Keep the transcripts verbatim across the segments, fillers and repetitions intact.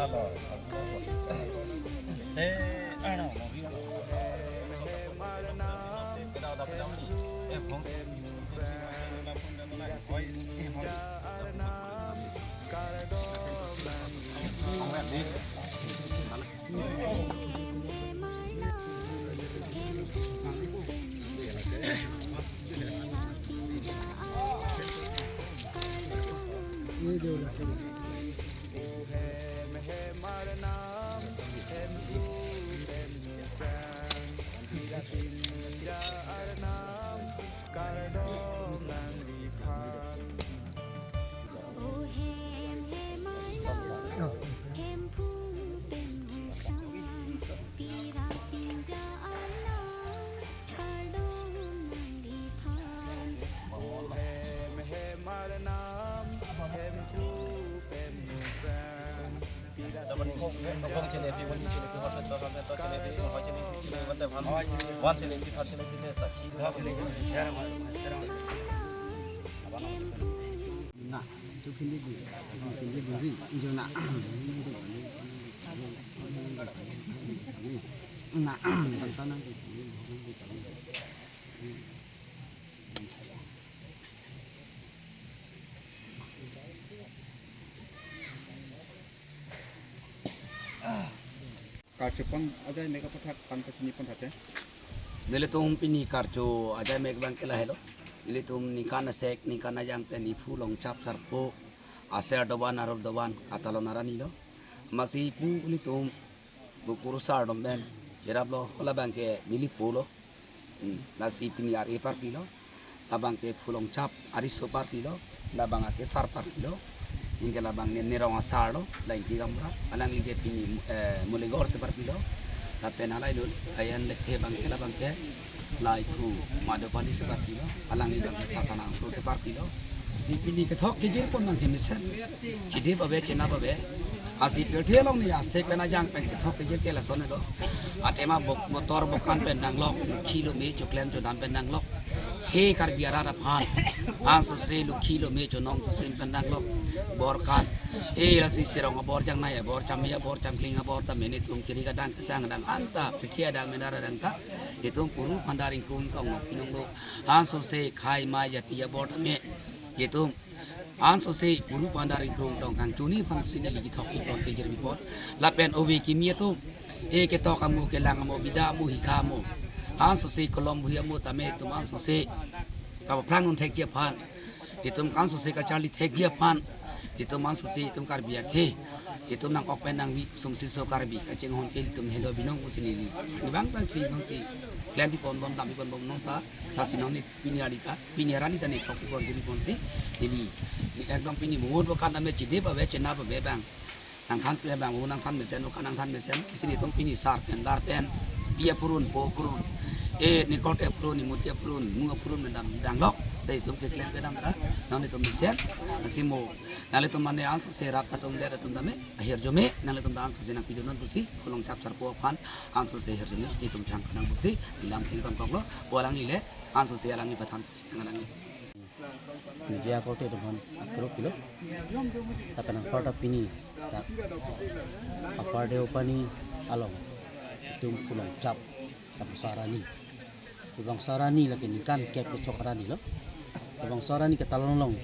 Na, chu khindi di, khindi di ri, injo na. Na, tanta nang di. Karcho pon ajai mek aputhak pan pachini pon thate. Nelitum pini karcho ajai mek abang ke lahelo. Nelitum ningkan asek, ningkan ajang pen iphu Longchap Sarpo, aser dovan, arul dovan, katalon arani lo. Amatsi pu nelitum Bukur sar dom pen cheraplo, hala abang ke neli pulo. Hmm, lasi pini ar-e parpilo. Labang ke phu Longchap ariso parpilo. Labang ke sar parpilo. Anke labang ne nerong asar lo, la Ingti Gamra. Alangli ke pini, eh, Mulegor si parpilo. Lapen halai lo, ayan lekthe abang ke labang ke, la iphu Madopani si parpilo. Alangli abang ke Satanangso si parpilo. Si pini kethok kejir pon abang ke mesen. Kedip ave, kenap ave. Amatsi pirthe along ni asek pen ajang pen kethok kejir ke lason lo. Athema bok, motor bokan pen danglok, lukhi lome choklem chodam pen danglok. He Karbi arat aphan, ansose lukhi lome chonong chosim pen danglok. Bor kan, he lasi serong abor, jangnai abor, chame abor, chamkling abor, tame netum kiri kadang kesang dang anta, pirthe adang, mena adang ta, itum puru phandar ingkung tong nok inong lo. Ansose khei mai jati abor tame, itum ansose puru phandar ingkung tong kangchuni aphan si neli kethok kepon kejir pipon. Lapen ove kimi atum, e ketok amo, kelang amo, bida amo, hikha amo, ansose kolom bhui amo tame itum ansose kapaphrang un thekji aphan, itum ansose kacharli thekji aphan, itum ansose itum Karbi akhei, itum nang-ok pen nangvi sumsi so Karbi kachinghon ke itum helo binong pusi neli. Ani abang ta si nong si klem pipon bom, dam pipon bom nong ta, lasi nong ni pini arni ta, pini arni ta ne thok pipon kiri ponsi neli. Ni ekdom pini mumut bokan tame kedip ave, kenap ave abang. Nangthan pen abang, nangthan mesen, bokan nangthan mesen, si netum pini sar pen, lar pen, pi apurun, po apurun, e, nikorte apurun, nimuti apurun, mu apurun pen dam danglok, te itum keklem kedam ta, nang netum mesen, si mo, nanglitum mane ansose rat atum, det atum tame, ahirjume, nanglitum ta ansose nangpidun non pusi, phu Longchap Sarpo aphan, ansose ahirjume, itum chang kanang pusi, ilam kengton koklo, pu alangli le, ansose alangli pathan, nang alangli. Media korte atum aphan akrok pilo. Lapen anparta pini ta Upper Deopani along itum phu Longchap labangso arani. Labangso arani lake ningkan kep kechok arani lo. Labangso arani katalon along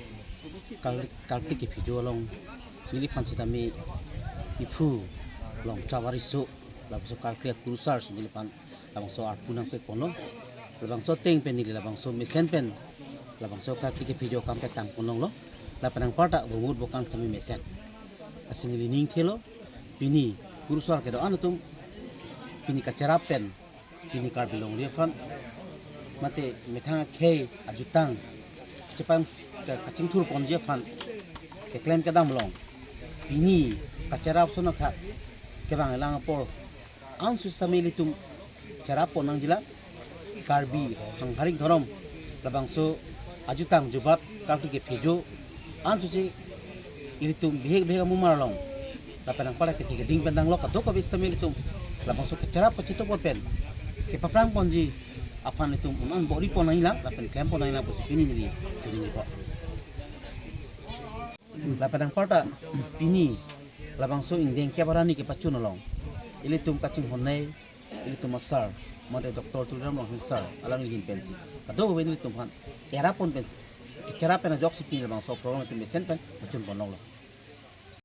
kal-, kalkli kephejo along neliphan sitame iphu Longchap ariso labangso kalkli akurusar si neliphan labangso arpu nangpek ponlo. Labangso ateng pen neli labangso mesen pen labangso kalkli kephejo akam petang pon longlo. Lapen anparta bomut bokan sitame mesen. Lasi neli ning thelo, pini kurusar kedo-an atum, pini kacherap pen, pini Karbi longri aphan, mate methang akhei ajutang chepang ka-, kachingthur ponji aphan keklem kedam along, pini kacherap ason athak kevang elang apor, ansu sitame ilitum cherap pon nangjilang. Karbi hangharik dhorom labangso ajutang jubat kalkli kephejo ansose ilitum bihek bihek amumar along lapen anparta kethe keding pen danglok, kadokave sitame ilitum labangso kacherap kachetong pon pen kepaphrang ponji aphan itum un-an bor-i pon nangjilang lapen klem pon nangjilang pusi pini neli keding po. Lapen anparta pini Labangso ingdeng kep arni kepachun along ilitum kachinghonnei, ilitum a-sir, mate Doctor Tuliram Ronghang sir alangli ahin pensi, kadokave ilitum aphan kerap pon pensi, kecherap pen ajoksi pini labangso program itum mesen pen pachun pon longlo.